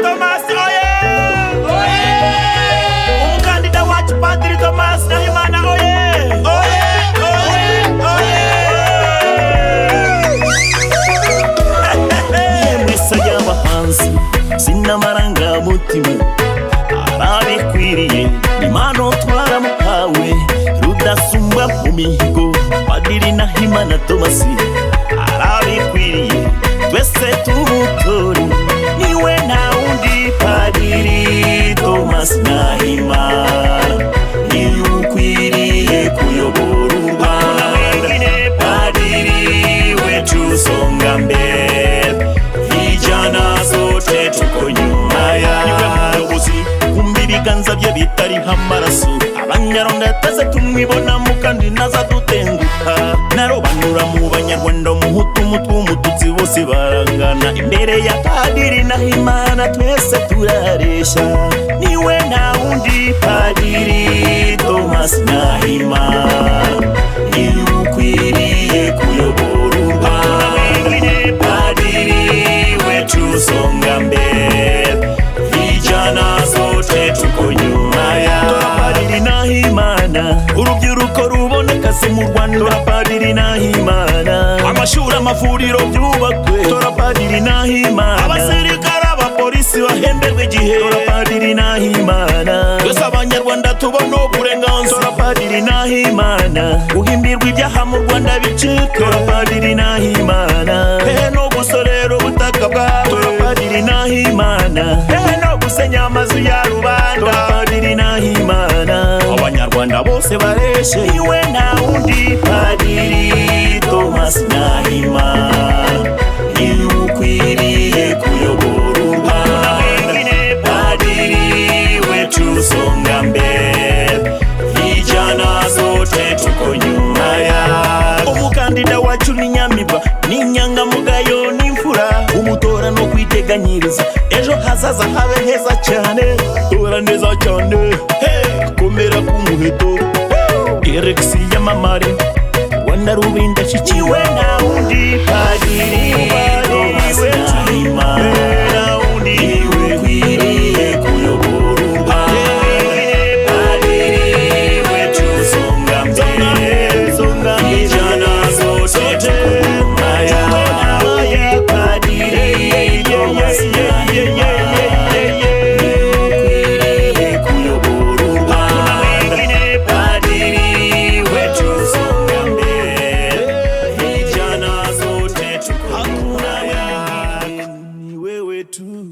Nahimana Thomas oye! Umukandida wacu Padiri Thomas Nahimana oye! Oye! Oye! Oye! Yemwe se y'abahanzi sinamarangamutima arabikwiriye impano twaramuhawe rudasumbwa mu mihigo Padiri Nahimana Thomas arabikwiriye twese tumutore niwe nta wundi Padiri Thomas Nahimana niwe ukwiriye kuyobora u Rwanda Padiri wetu songa mbele vijana sote tuko nyuma yawe muyobozi kumva ibiganza bye bitariho amaraso abanyarwanda twese tumwibonamo kandi ntazadutenguha narobanura mu banyarwanda umuhutu umutwa umututsi bose barangana imbere ya Padiri Nahimana twese turareshya niwe nta wundi Padiri Thomas Nahimana niwe ukwiriye kuyobora u Rwanda Padiri wetu songa mbele vijana sote tuko nyuma yawe Padiri Nahimana urubyiruko rubona akazi mu Rwanda tora Padiri Nahimana amashuri amavuriro byubakwe tora Padiri Nahimana abasirikare abapolisi bahemberwe igihe tora Padiri Nahimana twese abanyarwanda tubona uburenganzira tora Padiri Nahimana guhimbirwa ibyaha mu Rwanda bicike tora Padiri Nahimana hehe no gusorera ubutaka bwawe tora Padiri Nahimana hehe no gusenya amazu ya rubanda tora Padiri Nahimana abanyarwanda bose bareshe niwe nta wundi Padiri Thomas Nahimana niwe ukwiriye kuyobora u Rwanda Padiri wetu songa mbele vijana sote tuko nyuma yawe umukandida wacu ni nyamibwa ni inyangamugayo n'imfura umutora no kwiteganyiriza ejo hazaza habe heza cyane tora neza cyane hey, komera ku muheto Eregisi yamamare Rwanda rube indashyikirwa nta wundi Padiri Thomas Nahimana nta wundi ukwiriye kuyobora u Rwanda Padiri wetu songa mbele vijana sote tuko nyuma yawe Padiri Thomas Nahimana ukwiriye kuyobora u Rwanda Padiri wetu songa mbele vijana sote tuko nyuma yawe ni wewe tu.